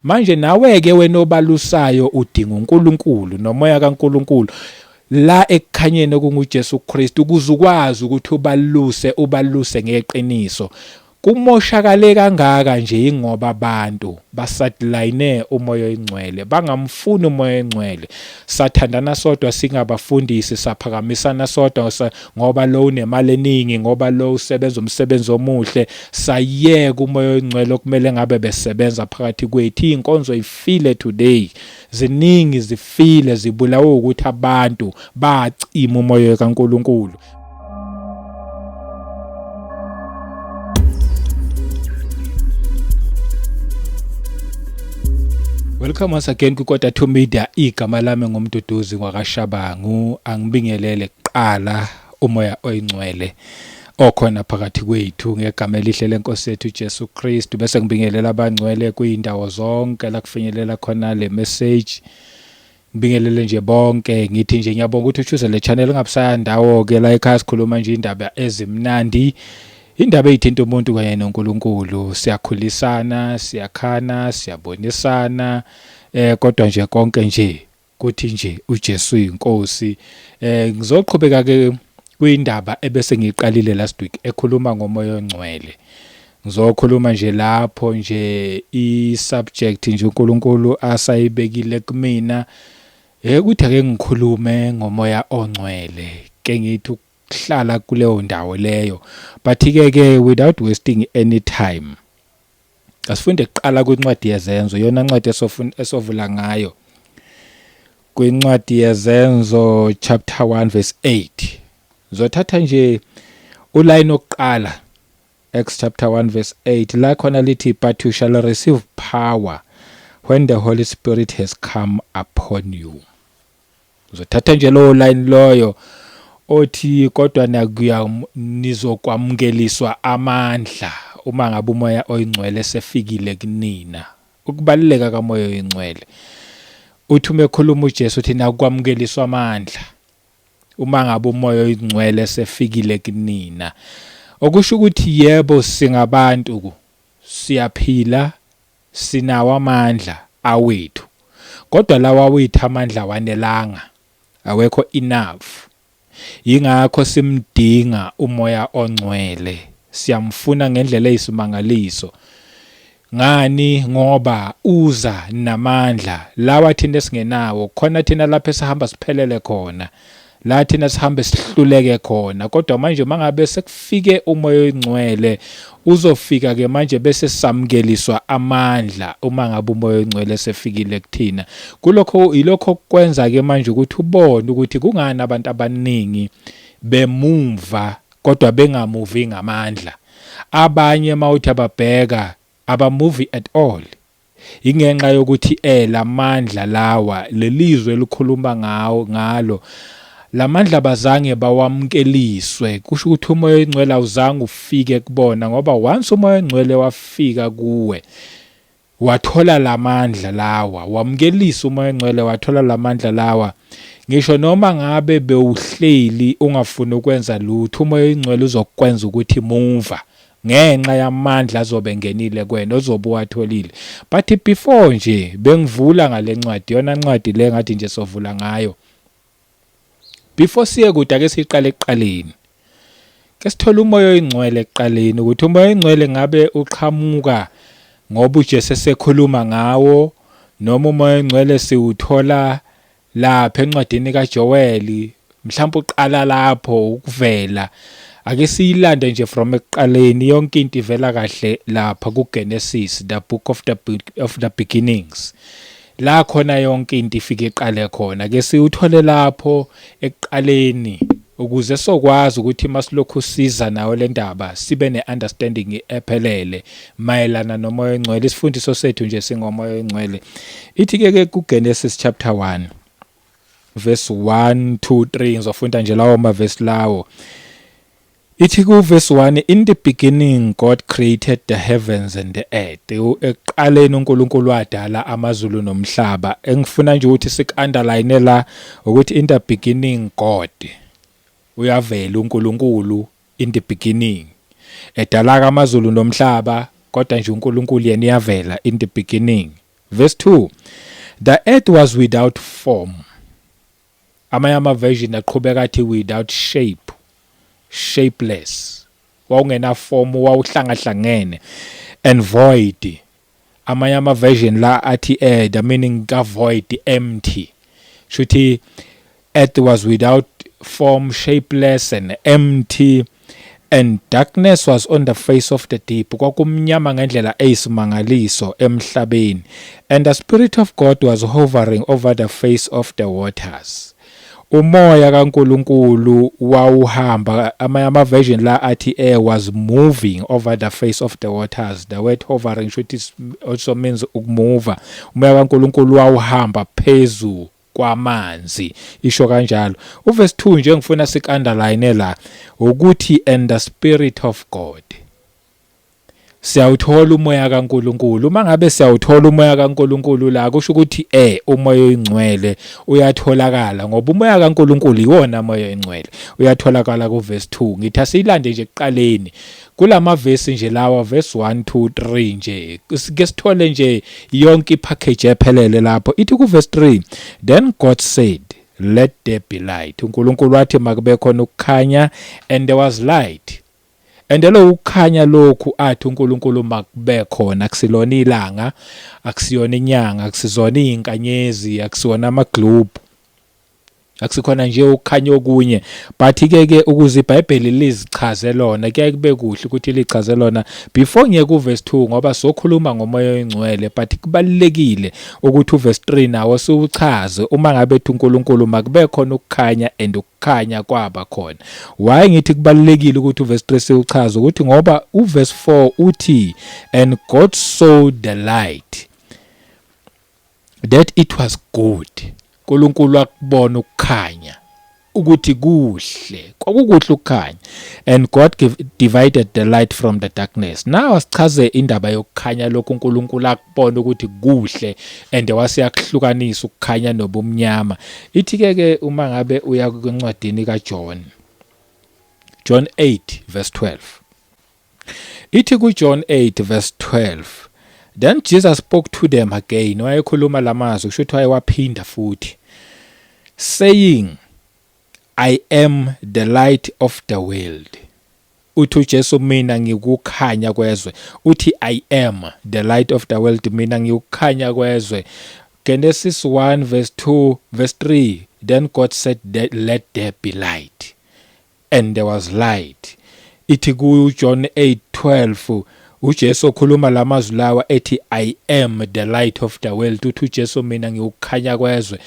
Manje nawe-ke wena obalusayo udinga uNkulunkulu nomoya kaNkulunkulu la ekukhanyeni okunguJesu Kristu ukuze ukwazi ukuthi ubaluse ubaluse ngeqiniso. Kumoshakale kangaka nje ingoba abantu basadline umoya oyingcwele bangamfuni umoya oyingcwele. Sathandana sodwa singabafundisi saphakamisana sodwa ngoba lo unemali eningi ngoba lo usebenza umsebenzi omuhle sayeka umoya oyingcwele okumele ngabe besebenza phakathi kwethu. Inkonzo ifile today, ziningi zifile zibulawe ukuthi abantu bacima umoya kaNkuluNkulu. Welcome once again kwiKota 2 Media. Igama lami nguMduduzi ngwakaShabangu. Angibingelele kuqala umoya oyingcwele okhona phakathi kwethu ngegama elihle lenkosi yethu Jesu Kristu, bese ngibingelela abangcwele kuyindawo zonke la kufinyelela khona le message. Ngibingelele nje bonke, ngithi nje ngiyabonga ukuthi uchoose le channel ngabusaya ndawo ke la ekhaya sikhuluma nje indaba ezimnandi, indaba eyithinta umuntu kanye noNkulunkulu. Siyakhulisana, siyakhana, siyabonisana kodwa nje konke nje kuthi nje uJesu uyinkosi. Ngizoqhubeka ke kwindaba ebese ngiyiqalile last week ekhuluma ngomoya ongcwele. Ngizokhuluma nje lapho nje i-subject nje uNkulunkulu asayibekile kumina ukuthi ake ngikhulume ngomoya ongcwele, ke ngithi ukuhlala kuleyo ndawo leyo. But ke ke without wasting any time, asifunde kuqala kwincwadi yeZenzo, iyona ncwadi esovula ngayo. Kwincwadi yeZenzo chapter 1 verse 8. Ngizothatha nje uline oqala, Acts chapter 1 verse 8, la khona lithi, but you shall receive power when the Holy Spirit has come upon you. Uzothatha nje lowo line loyo othi kodwa nakuya nizokwamukeliswa amandla uma ngabe umoya oyingcwele sefikile kunina. Ukubaluleka kamoya oyingcwele. Uthi uma ekhuluma uJesu uthi nakwamukeliswa amandla uma ngabe umoya oyingcwele sefikile kunina. Okusho ukuthi yebo singabantu siyaphila sinawo amandla awethu, kodwa lawa awethu amandla awanelanga, awekho enough. Yingakho simdinga umoya ongcwele, siyamfuna ngendlela eyisimangaliso. Ngani? Ngoba uza namandla lawa thina esingenawo. Khona thina lapho esihamba siphelele khona, la thina sihambe sihluleke khona, kodwa manje mangabe sekufike umoya oyingcwele uzofika ke manje bese samukeliswa amandla uma ngabe umoya oyingcwele sefikile kuthina. Kulokho ilokho kwenza ke manje ukuthi ubone ukuthi kungani abantu abaningi bemuva kodwa bengamuvi ngamandla. Abanye mawuthi ababheka abamuvi at all. Ingenxa yokuthi lamandla lawa lelizwe elikhuluma ngawo ngalo lamandla bazange bawamukeliswe. Kusho ukuthi umoya oyingcwele awuzange ufike kubona, ngoba once umoya oyingcwele wafika kuwe wathola lamandla lawa, wamukelisa umoya oyingcwele wathola lamandla lawa, ngisho noma ngabe bewuhleli ungafuni ukwenza lutho, umoya oyingcwele uzokwenza ukuthi muva ngenxa yamandla azobe engenile kuwena ozobe uwatholile. But before nje bengivula ngale ncwadi, yona ncwadi le ngathi nje sovula ngayo, before siye kude ake siqale ekuqaleni. Ke sithole umoya oyingcwele ekuqaleni, ukuthi umoya oyingcwele ngabe uqhamuka ngoba uJesu esekhuluma ngawo, noma umoya oyingcwele siwuthola lapha encwadini kaJoel, mhlawumbe uqala lapho ukuvela. Ake siyilande nje from ekuqaleni, yonke into ivela kahle lapha kuGenesis, the book of the beginnings, la khona yonke into ifike iqale khona. Ke siwuthole lapho ekuqaleni ukuze sokwazi ukuthi masilokhu siza nayo le ndaba sibe ne-understanding ephelele mayelana nomoya oyingcwele. Isifundiso sethu nje singomoya oyingcwele. Ithi ke ke kuGenesis chapter 1 verse 1 2 3, ngizofunda nje lawo mavesi lawo. Ithi ku verse 1, in the beginning God created the heavens and the earth. Ekuqaleni uNkulunkulu wadala amazulu nomhlaba. Engifuna nje ukuthi sik underline la ukuthi in the beginning God, uyavela uNkulunkulu in the beginning edala amazulu nomhlaba, kodwa nje uNkulunkulu yena uyavela in the beginning. Verse 2, the earth was without form. Amanye ama-version aqhubeka athi without shape, shapeless. Wawungena form, wawuhlangahlangene, and void. Amanye ama-version la athi the meaning ka void, empty. Shuthi earth was without form, shapeless and empty, and darkness was on the face of the deep. Kwakumnyama ngendlela eyisimangaliso emhlabeni. And the Spirit of God was hovering over the face of the waters. Umoya kaNkuluNkulu wawuhamba. Amanye ama-version la athi air was moving over the face of the waters. The word hovering should also means ukumuva. Umoya kaNkuluNkulu wawuhamba phezu kwamanzi, isho kanjalo uverse 2. Nje ngifuna sik-underline la ukuthi and the Spirit of God. Siyawuthola umoya kaNkuluNkulu. Uma ngabe siyawuthola umoya kaNkuluNkulu la, kusho ukuthi umoya oyingcwele uyatholakala, ngoba umoya kaNkuluNkulu iwona moya oyingcwele, uyatholakala ku verse 2. Ngithi asiyilande nje ekuqaleni kulama verse nje lawa, verse 1 2 3 nje, sike sithole nje yonke ipackage ephelele lapho. Ithi ku verse 3, then God said, "Let there be light." uNkulunkulu wathi makube khona ukukhanya, and there was light. And lo ukukhanya lokhu athi uNkulunkulu makube khona akusilona ilanga, akusiyona inyanga, akusizona izinkanyezi, akusiwona ama-globe, akusikhona nje ukukhanya okunye. But ke ke ukuze iBhayibheli lizichaze lona, kuyaye kube kuhle ukuthi lichaze lona before ngiye ku verse 2, ngoba sokhuluma ngomoya oyingcwele. But kubalekile ukuthi uverse 3 nawo siwuchaze. Uma ngabe ethi uNkulunkulu makube khona ukukhanya and ukukhanya kwaba khona, why ngithi kubalekile ukuthi uverse 3 siwuchaze? Ukuthi ngoba uverse 4 uthi, and God saw the light, that it was good. uNkulunkulu akubona ukukhanya ukuthi kuhle, kwakukuhle ukukhanya. And God divided the light from the darkness. Now asichaze indaba yokukhanya lokhu uNkulunkulu akubona ukuthi kuhle and wasiyakuhlukanisa ukukhanya nobumnyama. Ithi ke ke uma ngabe uya kwincwadini kaJohn, John 8 verse 12, ithi kuJohn 8 verse 12, then Jesus spoke to them again. Wayekhuluma lamazwi, kusho ukuthi wayewaphinda futhi, saying, "I am the light of the world." Uthi uJesu, mina ngikukhanya kwezwe. Uthi, "I am the light of the world." Mina ngikukhanya kwezwe. Genesis 1 verse 2 verse 3, then God said that, "Let there be light," and there was light. Ithi ku John 8:12, uJesu okhuluma lamazwi lawa ethi, "I am the light of the world." Uthi uJesu, mina ngikukhanya kwezwe.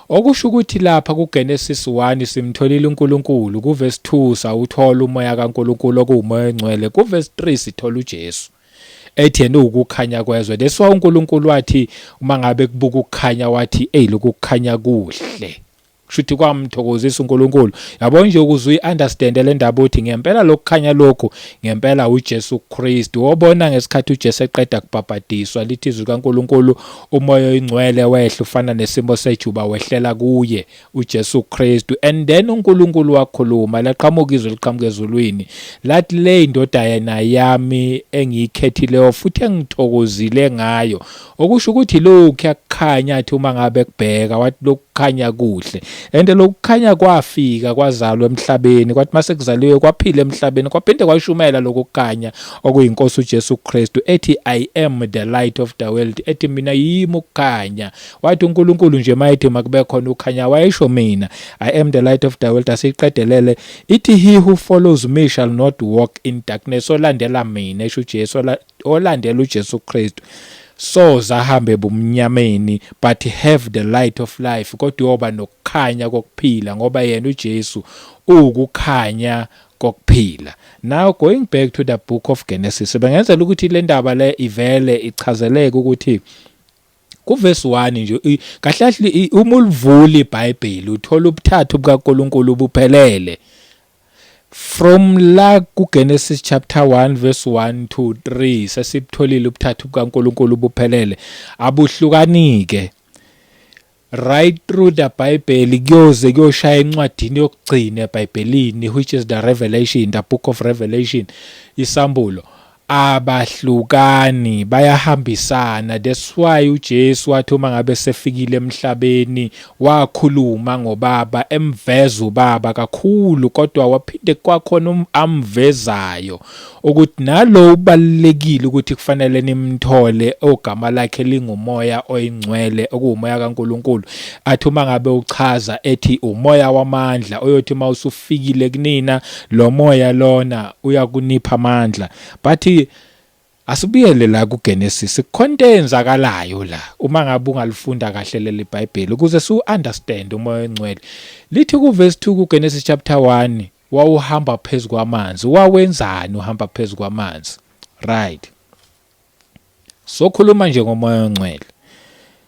Okusho ukuthi lapha kuGenesis 1 simtholile uNkulunkulu, kuverse 2 sawuthola umoya kaNkulunkulu okuwumoya ongcwele, kuverse 3 sithola uJesu ethi yena ukukhanya kwezwe. That's why uNkulunkulu wathi uma ngabe kubuka ukukhanya wathi, "Ey, lokhu kukhanya kuhle." Kushuthi kwamthokozisa uNkulunkulu. Yabo nje, ukuze uyi-understand le ndaba uthi ngempela lokukhanya lokhu ngempela uJesu Kristu. Wobona ngesikhathi uJesu eqeda kubhabhadiswa, lithi izwi kaNkulunkulu umoya oyingcwele wehla ufana nesimo sejuba, wehlela kuye uJesu Kristu. And then uNkulunkulu wakhuluma, laqhamuka izwi liqhamuka ezulwini lathi, le indodana yami engiyikhethileyo futhi engithokozile ngayo. Okusho ukuthi lokhu kuyakhanya. Athi uma ngabe kubheka wathi lokukhanya kuhle, and lokukhanya kwafika, kwazalwa emhlabeni. Kwathi mase kuzaliwe kwaphila emhlabeni, kwaphinde kwashumela lokukhanya okuyinkosi uJesu Kristu ethi, "I am the light of the world," ethi mina yimi ukukhanya. Wathi uNkulunkulu nje mayethi makube khona ukukhanya, wayesho mina, "I am the light of the world." Asiqedelele. Ithi, he who follows me shall not walk in darkness. Olandela mina, esho uJesu, olandela uJesu Kristu soze ahambe ebumnyameni, but have the light of life, kodwa uyoba nokukhanya kokuphila, ngoba yena uJesu uwukukhanya kokuphila. Now going back to the book of Genesis, bengenzela ukuthi le ndaba le ivele ichazeleke ukuthi kuverse 1 nje kahle kahle, uma ulivula iBhayibheli uthola ubuthathu bukaNkuluNkulu buphelele. From la kuGenesis chapter 1 verse 1 to 3, sesibutholile ubuthathu bukaNkuluNkulu buphelele, abuhlukanike right through the Bible kuyoze kuyoshaya encwadini yokugcina eBhayibhelini, which is the Revelation, the book of Revelation, isambulo. Abahlukani, bayahambisana. That's why uJesu wathi uma ngabe sefikile emhlabeni wakhuluma ngoBaba, emveza uBaba kakhulu, kodwa waphinde kwakhona amvezayo ukuthi nalo ubalulekile ukuthi kufanele nimthole, ogama lakhe linguMoya oyiNgcwele, okuwumoya kaNkulunkulu. Athi uma ngabe uchaza ethi umoya wamandla, oyothi uma usufikile kunina lo moya lona uyakunipha amandla. But asibuyele la kuGenesis, kukhona into eyenzakalayo la uma ngabe ungalifunda kahle leli Bhayibheli ukuze siwu understand umoya ongcwele. Lithi ku verse 2 kuGenesis chapter 1, wawuhamba phezu kwamanzi. Wawenzani uhamba phezu kwamanzi? Right, sokhuluma nje ngomoya ongcwele,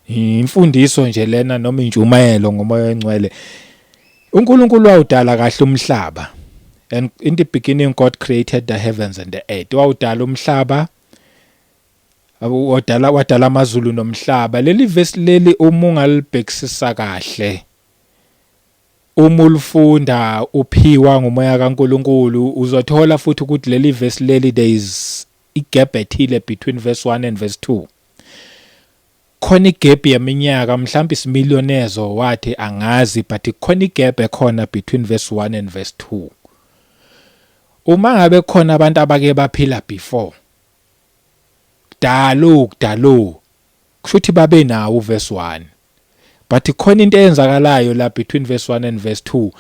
imfundiso nje lena noma intshumayelo ngomoya ongcwele. UNkulunkulu wawudala kahle umhlaba. And in the beginning God created the heavens and the earth. Wawudala umhlaba, wadala amazulu nomhlaba. Leli verse leli, uma ungalibhekisisa kahle, uma ulifunda uphiwa ngumoya kaNkulunkulu, uzothola futhi ukuthi leli verse leli, there is igap ethile between verse 1 and verse 2. Khona igap yeminyaka, mhlawumbe isimillionezo wathi, angazi, but khona igap ekhona between verse 1 and verse 2. Uma ngabe khona abantu abake baphila before kudalo kudalo, kusho ukuthi babe nawo uverse 1, but khona into eyenzakalayo la between verse 1 and verse 2.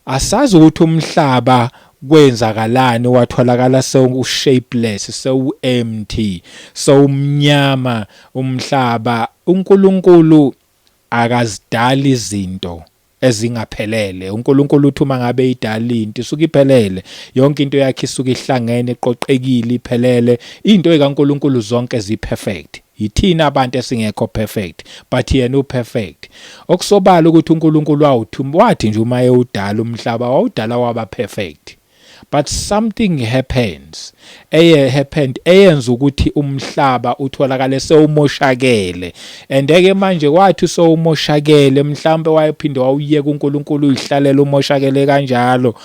Asazi ukuthi umhlaba kwenzakalani watholakala sewu shapeless, sewu empty, sewumnyama umhlaba. UNkulunkulu akazidali izinto ezingaphelele. UNkulunkulu uthi uma ngabe idala into, isuke iphelele yonke into yakhe, isuke ihlangene, iqoqekile, iphelele. Into ekaNkulunkulu zonke zi perfect. Yithina abantu esingekho perfect, but yena uperfect. Okusobala ukuthi uNkulunkulu wawuthi wathi nje uma ewudala umhlaba, wawudala waba perfect, but something happens, eye happened, eyenza ukuthi umhlaba utholakale sewumoshakele. And ke manje kwathi sewumoshakele, mhlambe wayephinde wawuyeka uNkulunkulu uyihlalela umoshakele kanjalo,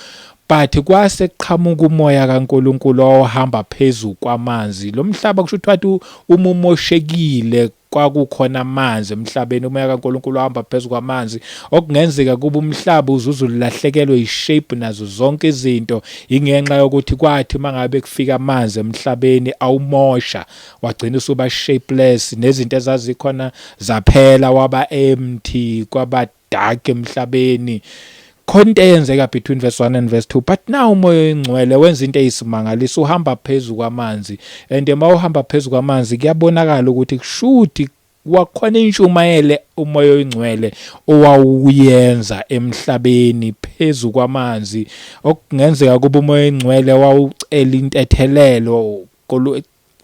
but kwase kuqhamuka umoya kaNkulunkulu owahamba phezulu kwamanzi lo mhlaba. Kusho ukuthi wathi uma umoshekile, kwakukhona amanzi emhlabeni, umoya kaNkulunkulu wahamba phezulu kwamanzi. Okungenzeka kuba umhlaba uzuze ulahlekelwe ishape nazo zonke izinto ingenxa yokuthi kwathi mangabe kufika amanzi emhlabeni, awumosha, wagcina usuba shapeless, nezinto ezazikhona zaphela, waba empty, kwaba dark emhlabeni. Khona into eyenzeka between verse 1 and verse 2. But now umoya oyingcwele wenza into eyisimangaliso, uhamba phezulu kwamanzi. And uma uhamba phezulu kwamanzi, kuyabonakala ukuthi kushuthi wakhona intshumayele umoya oyingcwele owawuyenza emhlabeni phezulu kwamanzi. Okungenzeka kuba umoya oyingcwele wawucela intethelelo,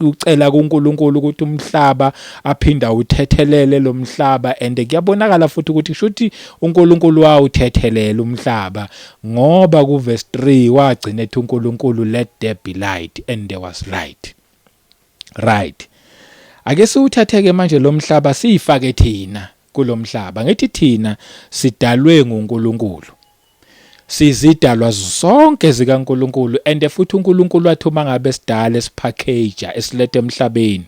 ucela kuNkulunkulu ukuthi umhlaba aphinda uthethelele lo mhlaba. And kuyabonakala futhi ukuthi kushuthi uNkulunkulu wawuthethelela umhlaba, ngoba ku verse 3 wagcina ethi uNkulunkulu, "Let there be light," and there was light. Right, ake siwuthatheke manje lo mhlaba, siyifake thina kulomhlaba. Ngithi thina sidalwe nguNkulunkulu, sizidalwa zonke zikaNkulunkulu. And futhi uNkulunkulu wathi uma ngabe sidala, esipackage, esilethe emhlabeni,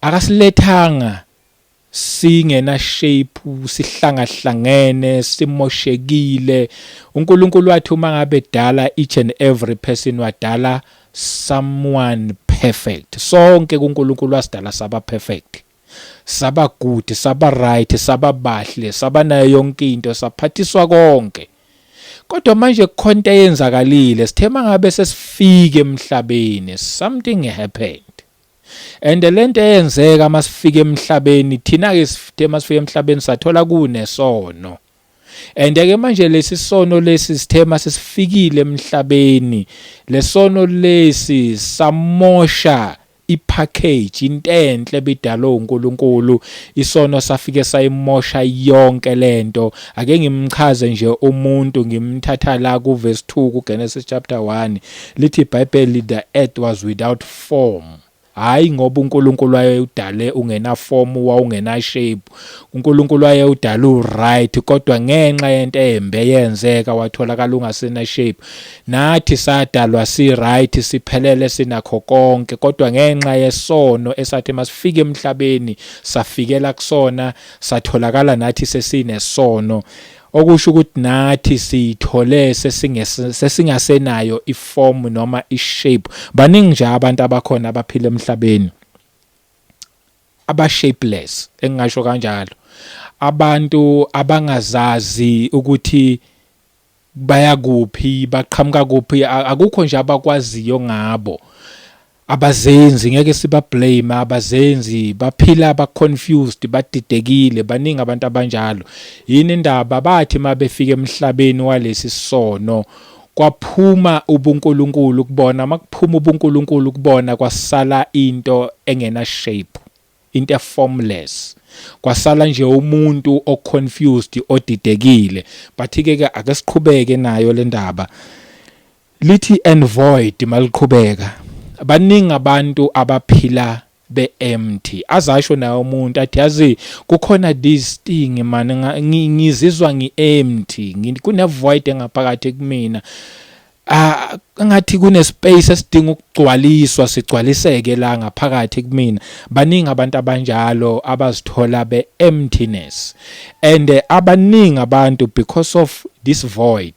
akasilethanga singena shape, sihlangahlangene, simoshekile. uNkulunkulu wathi uma ngabe dala each and every person, wadala someone perfect. Sonke kuNkulunkulu wasidala saba perfect, saba good, saba right, saba bahle, saba nayo yonke into, saphathiswa konke. Kodwa manje kukhona into eyenzakalile. Sithe mangabe sesifike emhlabeni, something happened. And lento eyenzeka masifike emhlabeni thina ke, sithe masifike emhlabeni sathola kunesono. And ke manje lesi sono lesi, sithe masesifikile emhlabeni, lesono lesi samosha ipackage, into enhle ebidalwe uNkulunkulu. Isono safike sayimosha yonke lento. Ake ngimchaze nje umuntu, ngimthatha la ku verse 2 ku Genesis chapter 1. Lithi iBhayibheli, "The earth was without form." Hayi ngoba uNkulunkulu wayewudale ungena form, wawungena shape. uNkulunkulu wayewudala uright, kodwa ngenxa yento embe yenzeka watholakala ungasena shape. Nathi sadalwa si right, siphelele, sinakho konke, kodwa ngenxa yesono esathi masifike emhlabeni safikela kusona, satholakala nathi sesinesono, okusho ukuthi nathi siyithole sesingasenayo iform noma ishape. Baningi nje abantu abakhona abaphila emhlabeni aba-shapeless, engingasho kanjalo, abantu abangazazi ukuthi baya kuphi, baqhamuka kuphi, akukho nje abakwaziyo ngabo. Abazenzi, ngeke siba blame, abazenzi, baphila ba confused, badidekile. Baningi abantu abanjalo. Yini indaba? Bathi mabefika emhlabeni walesi sono, kwaphuma ubuNkulunkulu kubona. Makuphuma ubuNkulunkulu kubona, kwasala into engena shape, into eformless, kwasala nje umuntu oconfused, odidekile. But ke ke ake siqhubeke nayo le ndaba. Lithi "and void" maliqhubeka, baningi abantu abaphila be-empty. Azasho naye umuntu athi, "Yazi kukhona this thing man, ngizizwa ngi-empty, kune-void engaphakathi kumina, ah, ngathi kune space esidinga ukugcwaliswa, sigcwaliseke la ngaphakathi kumina." Baningi abantu abanjalo abazithola be-emptiness, and abaningi abantu, because of this void,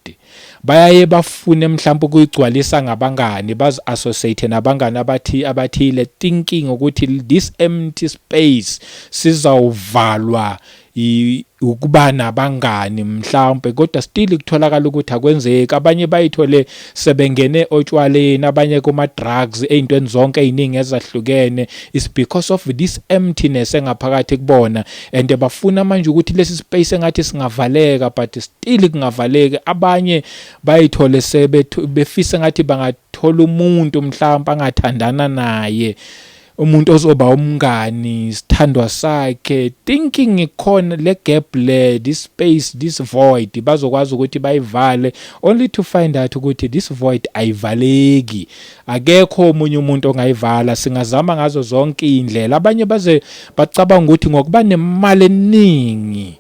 bayaye bafune mhlawumbe ukuyigcwalisa ngabangani, bazi-associate nabangani abathi abathile, thinking ukuthi this empty space sizawuvalwa ukuba nabangani mhlawumbe, kodwa still kutholakala ukuthi akwenzeki. Abanye bayithole sebengene otshwaleni, abanye kuma drugs, ey'ntweni zonke ey'ningi ezahlukene. Is because of this emptiness engaphakathi kubona, and bafuna manje ukuthi lesi space engathi singavaleka, but still kungavaleki. Abanye bayithole befisa ngathi bangathola umuntu mhlawumbe angathandana naye, umuntu ozoba umngani, sithandwa sakhe, thinking khona le gap le, this space, this void, bazokwazi ukuthi bayivale, only to find out ukuthi this void ayivaleki, akekho omunye umuntu ongayivala. Singazama ngazo zonke indlela. Abanye baze bacabanga ukuthi ngokuba nemali eningi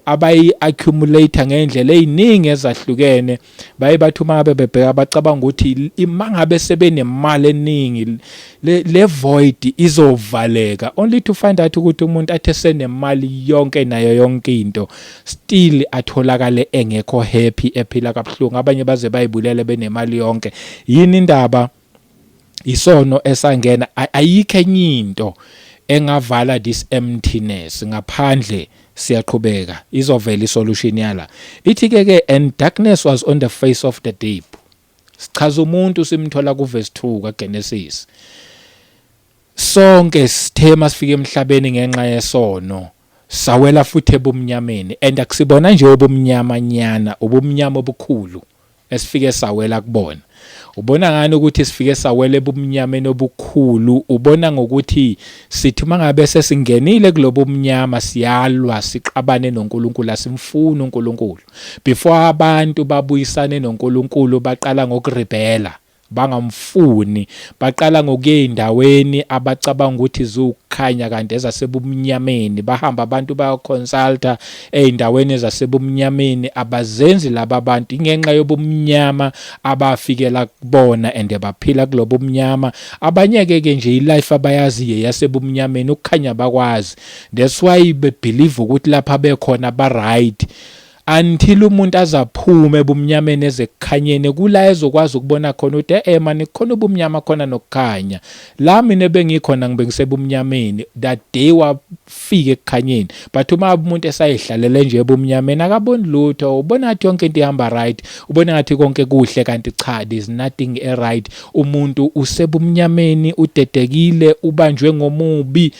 abayi-accumulate ngendlela ey'ningi ezahlukene, baye bathi uma ngabe bebheka, bacabanga ukuthi uma ngabe sebenemali eningi le void izovaleka, only to find out ukuthi umuntu athi esenemali yonke nayo yonke into, still atholakale engekho happy, ephila kabuhlungu. Abanye baze bayibulele benemali yonke. Yini indaba? Isono esangena. Ayikho enye into engavala this emptiness ngaphandle. Siyaqhubeka, izovela isolution yala. Ithi ke ke, "And darkness was on the face of the deep." Sichaza umuntu, simthola kuverse 2 kaGenesis. Sonke sithe masifika emhlabeni ngenxa yesono, sawela futhi ebumnyameni, and akusibona nje obumnyama nyana, ubumnyama obukhulu esifike sawela kubona. Ubona ngani ukuthi sifike sawela ebumnyameni obukhulu? Ubona ngokuthi sithi mangabe sesingenile kulobo mnyama, siyalwa, siqabane noNkulunkulu, asimfuni uNkulunkulu. Before abantu babuyisane noNkulunkulu, baqala ngokurebela, bangamfuni, baqala ngokuya ey'ndaweni abacabanga ukuthi ziwukukhanya kanti ezasebumnyameni. Bahamba abantu bayoconsulta ey'ndaweni ezasebumnyameni. Abazenzi laba bantu, ingenxa yobumnyama abafikela kubona, and baphila kulobo bumnyama. Abanye-ke ke nje ilife abayaziyo yasebumnyameni, ukukhanya bakwazi. That's why bebelieve ukuthi lapha bekhona ba-right, until umuntu azaphume ebumnyameni ezekukhanyeni, kula ezokwazi ukubona khona ukuthi eh mani, khona ubumnyama, khona nokukhanya. La mina bengikhona, ngibe ngisebumnyameni. That day wafika ekukhanyeni. But uma umuntu esayihlalele nje ebumnyameni, akaboni lutho, ubona ngathi yonke into ihamba right, ubona ngathi konke kuhle, kanti cha, there's nothing e right. Umuntu usebumnyameni, udedekile, ubanjwe ngomubi.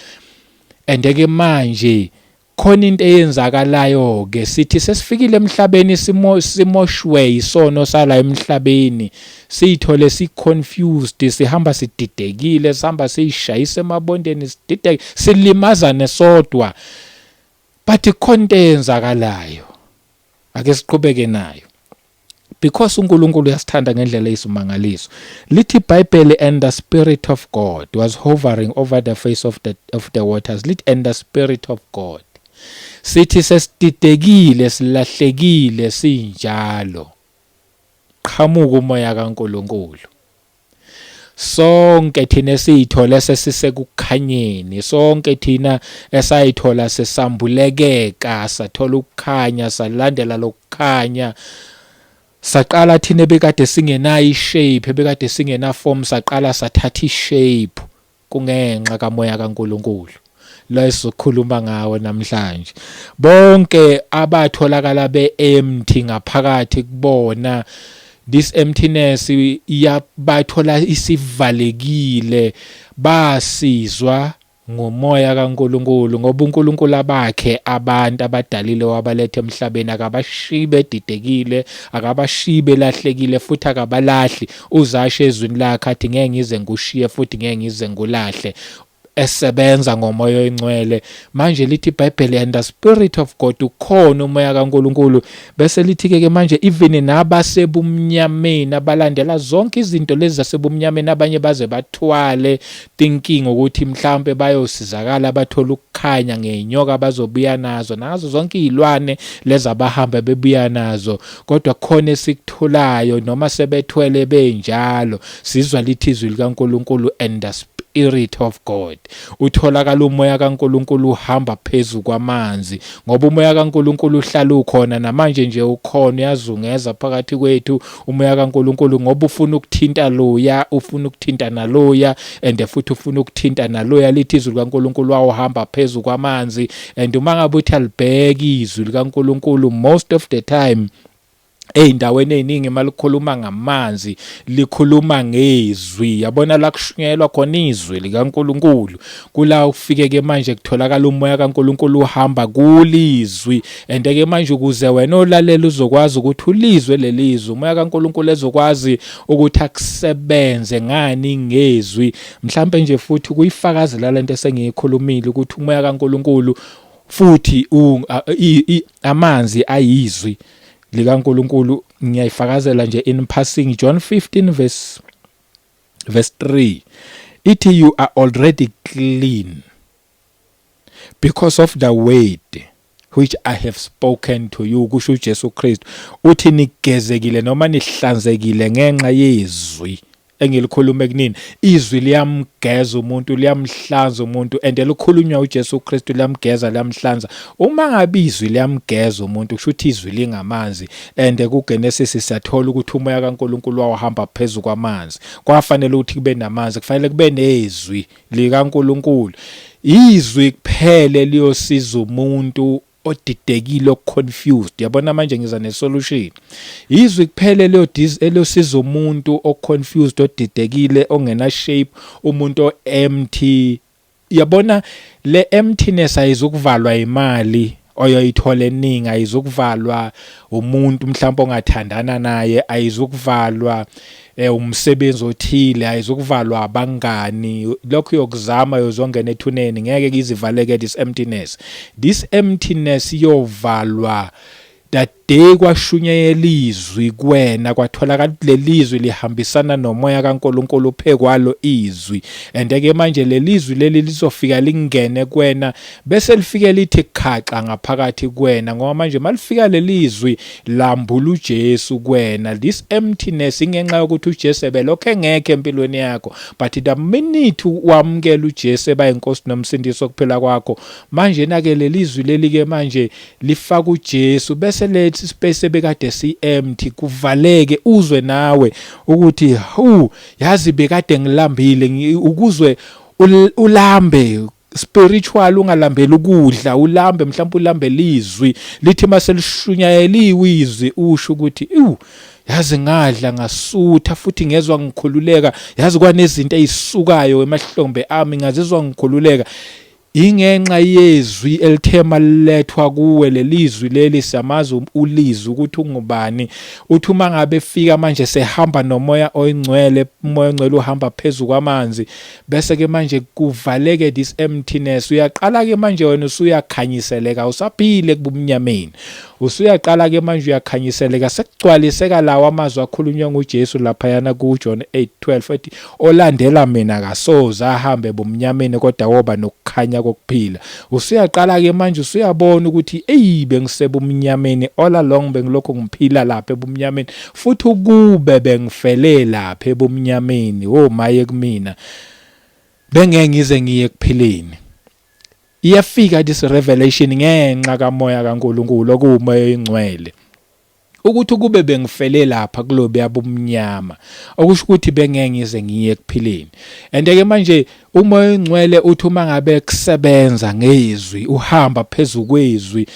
And ke manje khona into eyenzakalayo ke. Sithi sesifikile emhlabeni, simo simoshwe isono sala emhlabeni, siyithole si confused, sihamba sididekile, sihamba siyishayisa emabondeni, sidideke, silimazane sodwa. But khona into eyenzakalayo, ake siqhubeke nayo. Because uNkulunkulu uyasithanda ngendlela eyisimangaliso. Lithi iBhayibheli, and the spirit of God was hovering over the face of the waters. Lithi, and the spirit of God. Sithi sesididekile, silahlekile sinjalo, qhamuka umoya kaNkulunkulu. Sonke thina esiyithole sesisekukhanyeni, sonke thina esayithola sesambulekeka, sathola ukukhanya, salandela lokukhanya, saqala thina ebekade singenayo ishape, ebekade singena form, saqala sathatha ishape, kungenxa kamoya kaNkulunkulu lo esizokhuluma ngawo namhlanje. Bonke abatholakala be-empty ngaphakathi kubona, this emptiness iyabathola isivalekile, basizwa ngomoya kaNkulunkulu, ngoba uNkulunkulu abakhe abantu abadalile wabaletha emhlabeni, akabashiyi bedidekile, akabashiyi belahlekile, futhi akabalahli. Uzasho ezwini lakhe athi, ngeke ngize ngushiye futhi ngeke ngize ngulahle, esebenza ngomoya oyingcwele. Manje lithi iBhayibheli, and the spirit of God, ukhona umoya kaNkulunkulu. Bese lithi ke manje, even nabasebumnyameni, abalandela zonke izinto lezi zasebumnyameni, abanye baze bathwale thinking ukuthi mhlambe bayosizakala, bathola ukukhanya ngenyoka bazobuya nazo, nazo zonke izilwane lezi abahamba bebuya nazo. Kodwa khona esikutholayo, noma sebethwele benjalo, sizwa lithi izwi likaNkulunkulu, and the spirit of God, utholakala umoya kaNkulunkulu uhamba phezulu kwamanzi, ngoba umoya kaNkulunkulu uhlala ukhona namanje nje, ukhona, uyazungeza phakathi kwethu umoya kaNkulunkulu, ngoba ufuna ukuthinta loya, ufuna ukuthinta naloya, and futhi ufuna ukuthinta naloya. Lithi izwi likaNkulunkulu wawuhamba phezulu kwamanzi. And uma ngabe uthi alibheki izwi likaNkulunkulu, most of the time ey'ndaweni ey'ningi malikhuluma ngamanzi likhuluma ngezwi. Yabona la kushunyayelwa khona izwi likaNkulunkulu, kula ufike-ke manje kutholakala umoya kaNkulunkulu uhamba kulizwi. And-ke manje ukuze wena olalela uzokwazi ukuthi ulizwe lelizwi, umoya kaNkulunkulu ezokwazi ukuthi akusebenze ngani? Ngezwi. Mhlampe nje futhi kuyifakazela lento esengiyikhulumile ukuthi umoya kaNkulunkulu futhi amanzi ayizwi likaNkulunkulu. Ngiyayifakazela nje in passing, John 15 verse 3 ithi, you are already clean because of the word which I have spoken to you. Kusho uJesu Kristu, uthi nigezekile noma nihlanzekile ngenxa yezwi engilikhulume kunini. Izwi liyamgeza umuntu, liyamhlanza umuntu, and elikhulunywa uJesu Kristu liyamgeza, liyamhlanza. Uma ngabe izwi liyamgeza umuntu, kusho ukuthi izwi lingamanzi. And kuGenesis siyathola ukuthi umoya kaNkulunkulu wawuhamba phezulu kwamanzi. Kwafanele ukuthi kube namanzi, kufanele kube nezwi likaNkulunkulu. Izwi kuphele liyosiza umuntu odidekile, oconfused. Yabona manje ngiza nesolution. Izwi kuphela eliyosiza umuntu oconfused, odidekile, ongena shape, umuntu o-empty. Yabona le emptiness ayizukuvalwa imali oyoyithola eningi, ayizukuvalwa umuntu mhlawumbe ongathandana naye, ayizukuvalwa umsebenzi othile, ayizukuvalwa abangani. Lokhu yokuzama yozongena ethuneni, ngeke kizivaleke this emptiness. This emptiness iyovalwa that day kwashunyayela izwi kuwena, kwatholakala ukuthi lelizwi lihambisana nomoya kaNkulunkulu phekwalo izwi. And ke manje lelizwi leli lizofika lingene kuwena, bese lifike lithi khaxa ngaphakathi kuwena, ngoba manje malifika lelizwi lambula uJesu kuwena. This emptiness ingenxa yokuthi uJesu ebelokho engekho empilweni yakho, but the minute wamukela uJesu eba inkosi nomsindisi okuphila kwakho, manje na ke lelizwi leli ke manje lifaka uJesu, bese lethi space ebekade si empty kuvaleke, uzwe nawe ukuthi, hu, yazi bekade ngilambile. Ukuzwe ulambe spiritual, ungalambeli ukudla, ulambe mhlawumbe ulambe lizwi. Lithi mase lishunyayeliwe izwi, usho ukuthi, iwu, yazi ngadla ngasutha futhi ngezwa ngikhululeka, yazi kwanezinto ezisukayo emahlombe ami, ngazizwa ngikhululeka. Ingenxa yezwi elithe malilethwa kuwe lelizwi leli siyamazi ulizwi ukuthi ungubani. Uthi uma ngabe efika manje sehamba nomoya oyingcwele, umoya ongcwele uhamba phezu kwamanzi, bese ke manje kuvaleke this emptiness. Uyaqala ke manje wena usuyakhanyiseleka, usaphile kubumnyameni. Usuyaqala ke manje uyakhanyiseleka, sekugcwaliseka lawa amazwi akhulunywa nguJesu laphayana kuJohn 8:12 ethi olandela mina akasoze ahambe ebumnyameni kodwa woba nokukhanya kokuphila. Usuyaqala ke manje usuyabona ukuthi eyi bengisebumnyameni all along, bengilokhu ngiphila lapha ebumnyameni, futhi ukube bengifele lapha ebumnyameni, oh maye kumina, bengeke ngize ngiye ekuphileni. Iyafika this revelation ngenxa kamoya kaNkulunkulu okuwumoya oyingcwele, ukuthi kube bengifele lapha kulobuya bumnyama, okusho ukuthi bengeke ngize ngiye ekuphileni. And ke manje umoya oyingcwele uthi uma ngabe kusebenza ngezwi, uhamba phezu kwezwi,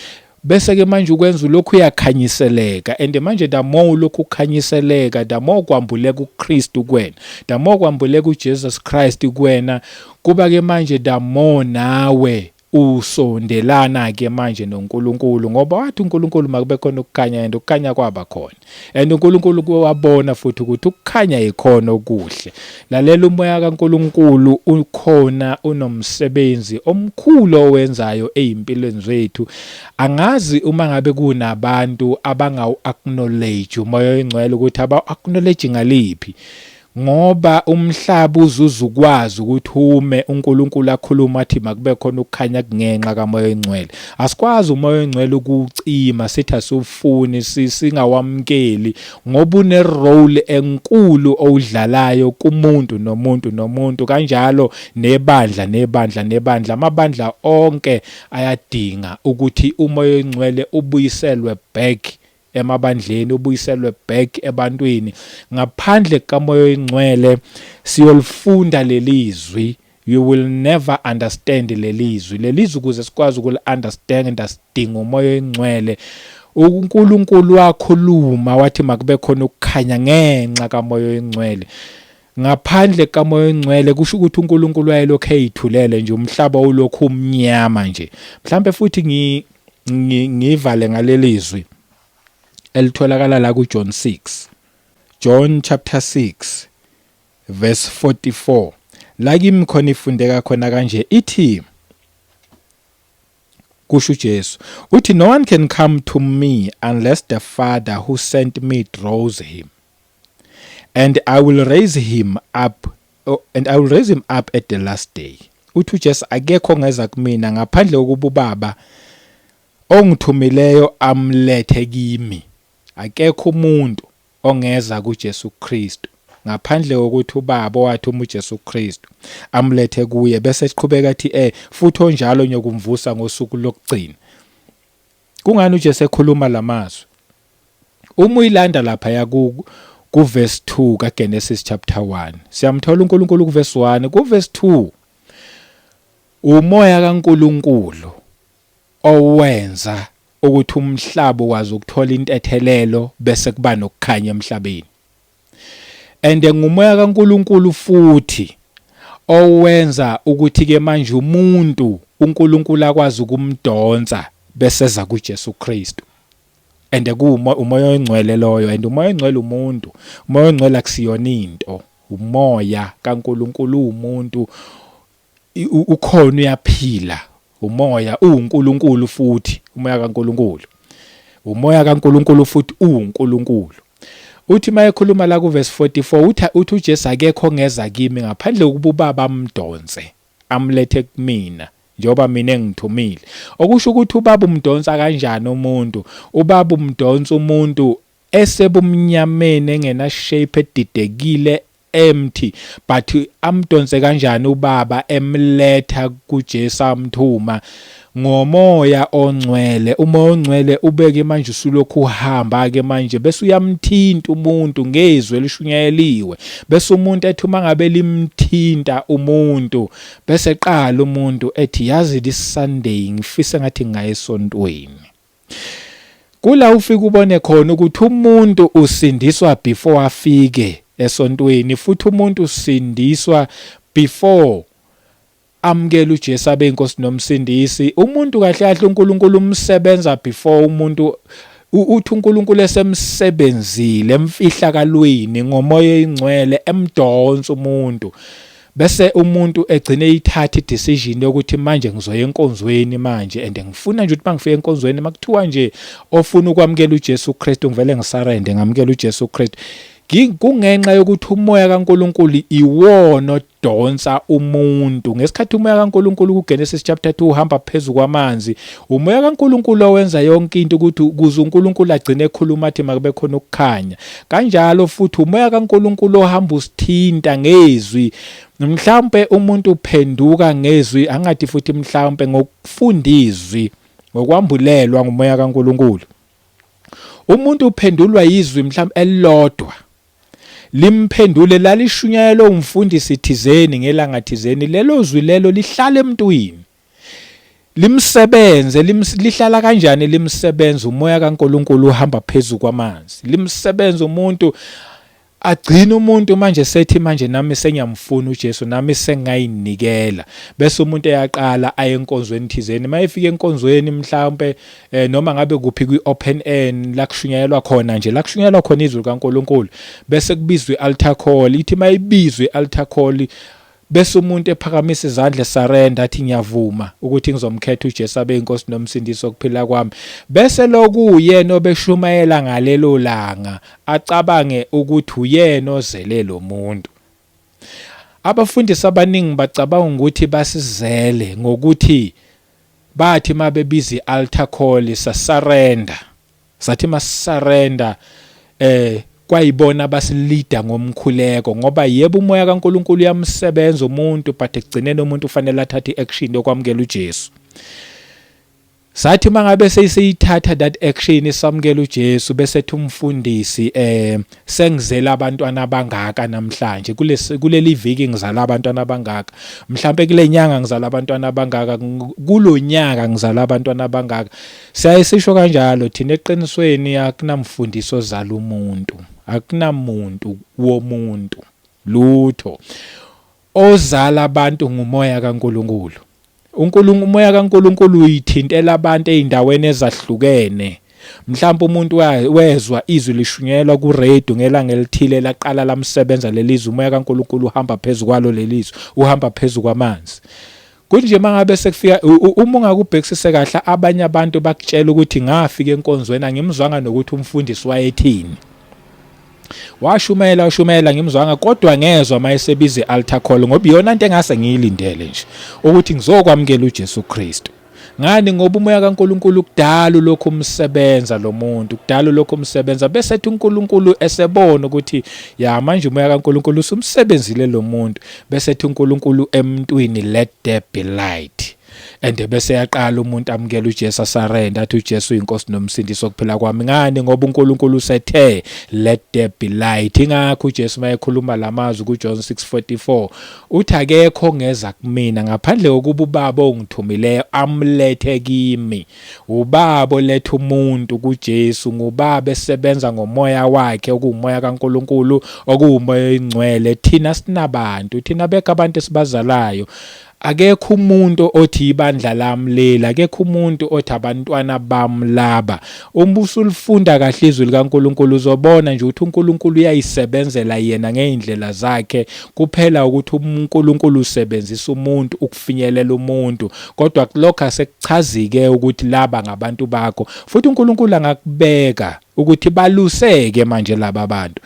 bese ke manje ukwenza lokhu uyakhanyiseleka. And manje the more lokhu ukhanyiseleka, the more kwambuleka uKristu kuwena, the more kwambuleka uJesus Christ kuwena, kuba ke manje the more nawe usondelana ke manje noNkulunkulu, ngoba wathi uNkulunkulu makube khona ukukhanya, and ukukhanya kwaba khona. And uNkulunkulu wabona futhi ukuthi ukukhanya yikhona okuhle. Lalela, umoya kaNkulunkulu ukhona, unomsebenzi omkhulu owenzayo ezimpilweni zethu. Angazi uma ngabe kunabantu abangawu acknowledge umoya oyingcwele, ukuthi aba acknowledge ngaliphi, ngoba umhlaba uzuza ukwazi ukuthi ume uNkulunkulu akhuluma athi makube khona ukukhanya kungenxa kamoya oyingcwele. Asikwazi umoya oyingcwele ukucima sithi asiwufuni, singawamukeli, ngoba une role enkulu owudlalayo kumuntu nomuntu nomuntu, kanjalo nebandla nebandla nebandla. Amabandla onke ayadinga ukuthi umoya oyingcwele ubuyiselwe back emabandleni, ubuyiselwe back ebantwini. Ngaphandle kamoya oyingcwele siyolifunda lelizwi, you will never understand lelizwi. Lelizwi ukuze sikwazi ukuli understand sidinga umoya oyingcwele. UNkulunkulu wakhuluma wathi makube khona ukukhanya ngenxa kamoya oyingcwele. Ngaphandle kamoya oyingcwele kusho ukuthi uNkulunkulu wayelokhu eyithulele nje, umhlaba ulokhu umnyama nje. Mhlambe futhi ngivale ngalelizwi elitholakala la kuJohn 6, John chapter 6 verse 44, la kimi khona ifundeka khona kanje, ithi kusho uJesu, uthi, "No one can come to me unless the Father who sent me draws him, and I will raise him up, oh, and I will raise him up at the last day." Uthi uJesu akekho ongeza kumina ngaphandle kokuba ubaba ongithumileyo amlethe kimi. Akekho umuntu ongeza kuJesu Kristu ngaphandle kokuthi ubaba owathuma uJesu Kristu amlethe kuye. Bese siqhubeka athi futhi onjalo nyokumvusa ngosuku lokugcina. Kungani uJesu ekhuluma lamazwi? Uma uyilanda lapha ya ku verse 2 kaGenesis chapter 1, siyamthola uNkulunkulu ku verse 1. Ku verse 2, umoya kaNkulunkulu owenza ukuthi umhlaba ukwazi ukuthola intethelelo bese kuba nokukhanya emhlabeni. And ngumoya kaNkulunkulu futhi owenza ukuthi ke manje umuntu uNkulunkulu akwazi ukumdonsa bese eza kuJesu Kristu. And kuwumoya, umoya oyingcwele loyo, and umoya oyingcwele umuntu. Umoya oyingcwele akusiyona into, umoya kaNkulunkulu umuntu, ukhona, uyaphila, umoya uwuNkulunkulu futhi umoya kaNkulunkulu, umoya kaNkulunkulu futhi uwuNkulunkulu. Uthi mayekhuluma la ku verse 44, uthi uJesu akekho ongeza kimi ngaphandle kokuba ubaba amdonse amlethe kumina njengoba mina engithumile. Okusho ukuthi ubaba umdonsa kanjani umuntu? Ubaba umdonsa umuntu esebumnyameni, engena shape, edidekile, empty, but amdonse kanjani ubaba emletha kuJesu amthuma? Ngomoya ongcwele. Umoya ongcwele ubeke manje usulokhu uhamba ke manje, bese uyamthinta umuntu ngezwi elishunyayeliwe, bese umuntu ethi uma ngabe limthinta umuntu, bese qala umuntu ethi, "Yazi, this Sunday ngifisa ngathi ngaye esontweni." Kula ufika ubone khona ukuthi umuntu usindiswa before afike esontweni, futhi umuntu usindiswa before Amukele uJesu abe inkosi nomsindisi. Umuntu kahle kahle uNkulunkulu umsebenza before umuntu uthi uNkulunkulu esemsebenzile emfihlakalweni ngomoya oyingcwele emdonsa umuntu bese umuntu egcine ithatha idecision yokuthi manje ngizoya enkonzweni manje and ngifuna nje ukuthi mangifika enkonzweni makuthiwa nje ofuna ukwamukela uJesu Kristu ngivele ngisarende ngamukela uJesu Kristu. Kungenxa yokuthi umoya kaNkulunkulu iwona donsa umuntu. Ngesikhathi umoya kaNkulunkulu kuGenesis chapter 2 uhamba phezu kwamanzi, umoya kaNkulunkulu owenza yonke into ukuthi ukuze uNkulunkulu agcine ekhuluma athi makube khona ukukhanya. Kanjalo futhi umoya kaNkulunkulu ohamba usithinta ngezwi. Mhlawumbe umuntu uphenduka ngezwi, angathi futhi mhlawumbe ngokufunda izwi, ngokwambulelwa ngumoya kaNkulunkulu. Umuntu uphendulwa yizwi mhlawumbe elilodwa. Limphendule lalishunyayelwe umfundisi thizeni ngelanga thizeni, lelo zwi lelo lihlala emntwini. Limsebenze, lihlala kanjani limsebenza? Umoya kaNkulunkulu uhamba phezu kwamanzi. Limsebenza umuntu agcine umuntu manje sethi manje nami sengiyamfuna uJesu, nami sengayinikela. Bese umuntu eyaqala aye enkonzweni thizeni, mayefika enkonzweni mhlawumbe eh, noma ngabe kuphi kwi-open air la kushunyayelwa khona nje la kushunyayelwa khona izwi likaNkulunkulu, bese kubizwa i-altar call. Ithi mayibizwe i-altar call bese umuntu ephakamisa izandla surrender athi ngiyavuma ukuthi ngizomkhetha uJesu abe inkosi nomsindisi wokuphila kwami, bese lokuyena obeshumayela ngalelo langa acabange ukuthi uyena ozele lo muntu. Abafundisi abaningi bacabanga ukuthi basizele ngokuthi bathi mabebiza i-altar call sasurrender, sathi masurrender kwayibona abasilida ngomkhuleko, ngoba yebo umoya kaNkulunkulu uyamsebenza umuntu, but ekugcineni umuntu ufanele athathe i-action yokwamukela uJesu. Sathi mangabe seyiseyithatha that action isamukela uJesu, bese ethi umfundisi sengizela abantwana abangaka namhlanje, kuleli viki ngizala abantwana abangaka, mhlambe kule nyanga ngizala abantwana abangaka, kulonyaka ngizala abantwana abangaka. Siyaye sisho kanjalo thina. Eqinisweni akunamfundiso ozala umuntu, akunamuntu womuntu, lutho. Ozala abantu ngumoya kaNkulunkulu. UNkulunkulu, umoya kaNkulunkulu uyithintela abantu ezindaweni ezahlukene. Mhlawumbe umuntu wezwa izwi lishunyelwa ku radio ngelanga elithile, laqala lamsebenza lelizwi, umoya kaNkulunkulu uhamba phezu kwalo lelizwi, uhamba phezu kwamanzi. Kunje mangabe sekufika uma ungakubhekisise kahle, abanye abantu bakutshela ukuthi ngafika enkonzweni angimzwanga nokuthi umfundisi wayethini. Washumayela washumayela ngimzwanga, kodwa ngezwa mayesebiza i-altar call, ngoba iyona into engase ngiyilindele nje ukuthi ngizokwamukela uJesu Kristu. Ngani? Ngoba umoya kaNkulunkulu kudala lokhu umsebenza lo muntu, kudala lokhu umsebenza, bese ethi uNkulunkulu esebona ukuthi ya manje umoya kaNkulunkulu usumsebenzile lo muntu, bese ethi uNkulunkulu emntwini let there be light. And bese yaqala umuntu amukela uJesu asurrender athi uJesu uyinkosi nomsindisi wokuphila kwami. Ngani? Ngoba uNkulunkulu usethe let there be light. Ingakho uJesu mayekhuluma lamazwi kuJohn 6:44 uthi akekho ongeza kumina ngaphandle kokuba ubaba ongithumileyo amlethe kimi. Ubaba oletha umuntu kuJesu, ngubaba esebenza ngomoya wakhe okuwumoya kaNkulunkulu, okuwumoya oyingcwele. Thina sinabantu, thina bekho abantu esibazalayo. Akekho umuntu othi ibandla lami leli, akekho umuntu othi abantwana bami laba. Uma usulifunda kahle izwi likaNkulunkulu uzobona nje ukuthi uNkulunkulu uyayisebenzela yena ngey'ndlela zakhe, kuphela ukuthi uNkulunkulu usebenzisa umuntu ukufinyelela umuntu, kodwa kulokho asekuchazi-ke ukuthi laba ngabantu bakho. Futhi uNkulunkulu angakubeka ukuthi baluseke manje laba bantu.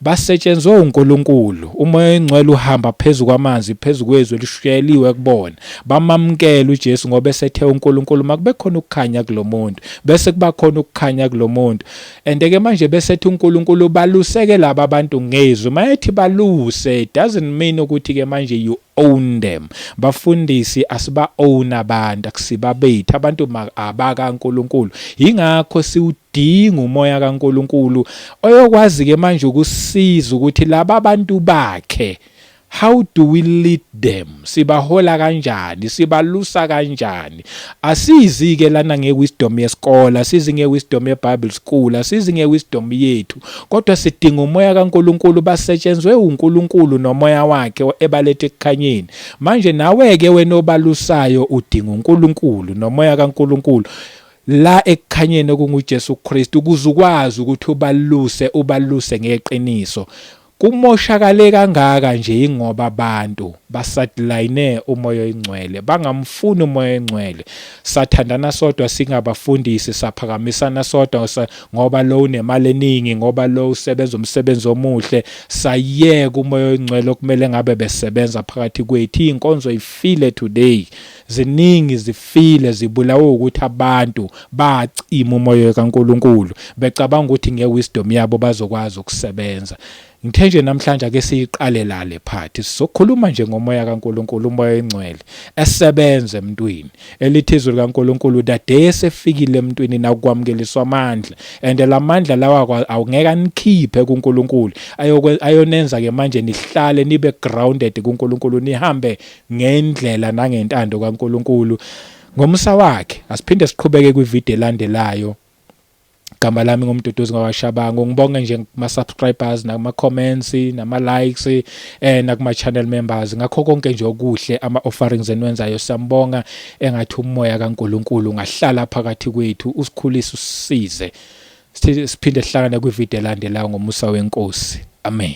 Basetshenzwe uNkulunkulu. UMoya oyiNgcwele uhamba phezu kwamanzi, phezu kwezwi elishunyayeliwe kubona. Bamamukela uJesu ngoba esethe uNkulunkulu makube khona ukukhanya kulomuntu. Bese kuba khona ukukhanya kulomuntu. And ke manje bese ethi uNkulunkulu baluseke laba bantu ngezwi. Mayethi baluse, it doesn't mean ukuthi ke manje you own them. Bafundisi asiba own abantu, akusibabethu. Abantu abakaNkulunkulu. Yingakho siwudinga umoya kaNkulunkulu oyokwazi ke manje ukusiza ukuthi laba bantu bakhe. How do we lead them? Sibahola kanjani? Sibalusa kanjani? Asizi ke lana ngewisdom yesikole, asizi ngewisdom yeBible school, asizi ngewisdom yethu, kodwa sidinga umoya kaNkuluNkulu, basetshenzwe uNkulunkulu nomoya wakhe ebalethe ekukhanyeni. Manje nawe ke wena obalusayo udinga uNkulunkulu nomoya kaNkulunkulu la ekukhanyeni okunguJesu Kristu ukuze ukwazi ukuthi ubaluse, ubaluse ngeqiniso. Kumoshakale kangaka nje yingoba abantu basideline umoya oyingcwele, bangamfuni umoya oyingcwele. Sathandana sodwa singabafundisi, saphakamisana sodwa ngoba lo unemali eningi, ngoba lo usebenza umsebenzi omuhle, sayeka umoya oyingcwele okumele ngabe besebenza phakathi kwethu. Iy'nkonzo ifile today, ziningi zifile, zibulawe ukuthi abantu bacima umoya kaNkulunkulu becabanga ukuthi ngewisdom yabo bazokwazi ukusebenza. Ngithe nje namhlanje ake siyiqale la le part, sizokhuluma nje ngomoya kaNkulunkulu, umoya oyingcwele esebenza emntwini. Elithi izwi likaNkulunkulu, the day esefikile emntwini nakwamukeliswa amandla, and lamandla lawa awungeke anikhiphe kuNkulunkulu, ayonenza ke manje nihlale nibe grounded kuNkulunkulu, nihambe ngendlela nangentando kaNkulunkulu ngomusa wakhe. Asiphinde siqhubeke kwivideo elandelayo. Igama lami nguMduduzi ngakwaShabangu. Ngibonge nje kuma subscribers nakuma comments nama likes nakuma channel members, ngakho konke nje okuhle, ama offerings enwenzayo, siyambonga. Engathi umoya kaNkulunkulu ungahlala phakathi kwethu, usikhulise, usisize. Siphinde sihlangane kwivideo elandelayo ngomusa wenkosi. Amen.